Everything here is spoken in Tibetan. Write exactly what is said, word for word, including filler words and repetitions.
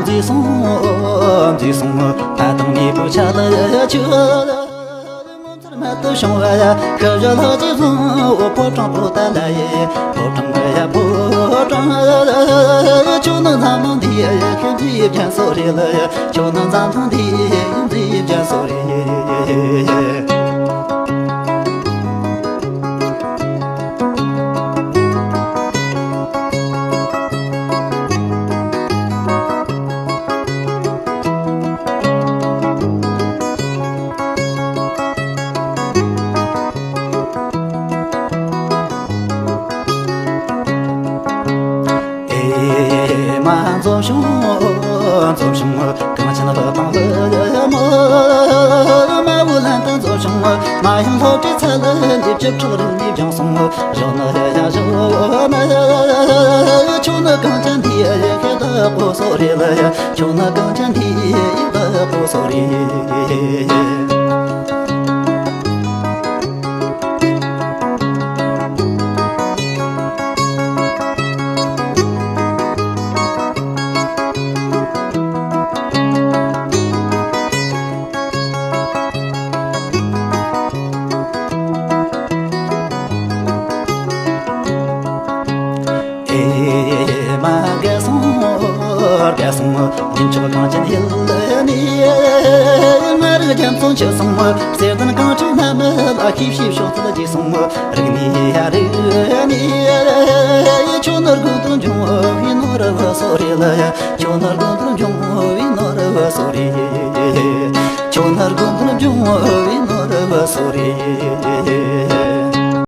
མཛེས་སོང་། མཛེས་སོང་། ད་དུང་མེས་པོ་ཆ་ལ་ཆུ། ངོ་མཚར་རྨད་དུ་བྱུང་བ་ཡ། ཤི་བཞག་ལྷག་ཅིག་བཟང་བོ། ཕོ་བྲང་པོ་ཏཱ་ལ་ཡི། ཕོ་བྲང་ཡ། ཕོ་བྲང་། ཁྱོད་ནི་འཛམ་གླིང་འདིའི་ཡ། ཤིང་རྟའི་རྒྱན་སོ་རེད་ལ་ཡ། ཁྱོད་ནི་འཛམ་གླིང་འདིའི་ཡ། ཤིང་རྟའི་རྒྱན་སོ་རེད། ཨེ་མ་འཛོམས་བྱུང་། འཛོམས་བྱུང་། གངས་ཅན་བུ་དང་བུ་མོ། མ་འོངས་ལམ་དུ་འཛོམས་བྱུང་། མ་ཡང་སློབ་གྲྭའི་ཚལ་ལ་འདི་བཅུ་ཕྲག་རིང་ནས་སྦྱངས་སོང་། གཞོན་ནུ་ཡ་ཡ་གཞོན་ནུ། ཁྱོད་ནི་གངས་ཅན་འདིའི་ཡ་ཡ་ཤིང་རྟ་ཕོ་སོ་རེད་ལ་ཡ། ཁྱོད་ནི་གངས་ཅན་འདིའི་ཡ་ཤིང་རྟ་ཕོ་སོ་རེད། ཨེ་མ་དགའ་སོང་། དགའ་སོང་། ཉིན་ཆོག་གངས་ཅན་ཡུལ་ནས། ང་རང་རྒྱ་མཚོ་འཆི་སོང་། གསེར་ལྡན་གངས་ཅན་ནམ་ལ་ཤེས་བྱའི་ཕྱོགས་ཚུལ་རྗེས་སོང་། རིག་གནས་ཡ་རིག་གནས། ཁྱོད་ནི་དགུང་དུ་འབྱུང་བའི་ནོར་བུ་སོ་རེད་ལ་ཡ། ཁྱོད་ནི་དགུང་དུ་འབྱུང་བའི་ནོར་བུ་སོ་རེད། ཁྱོད་ནི་དགུང་དུ་འབྱུང་བའི་ནོར་བུ་སོ་རེད།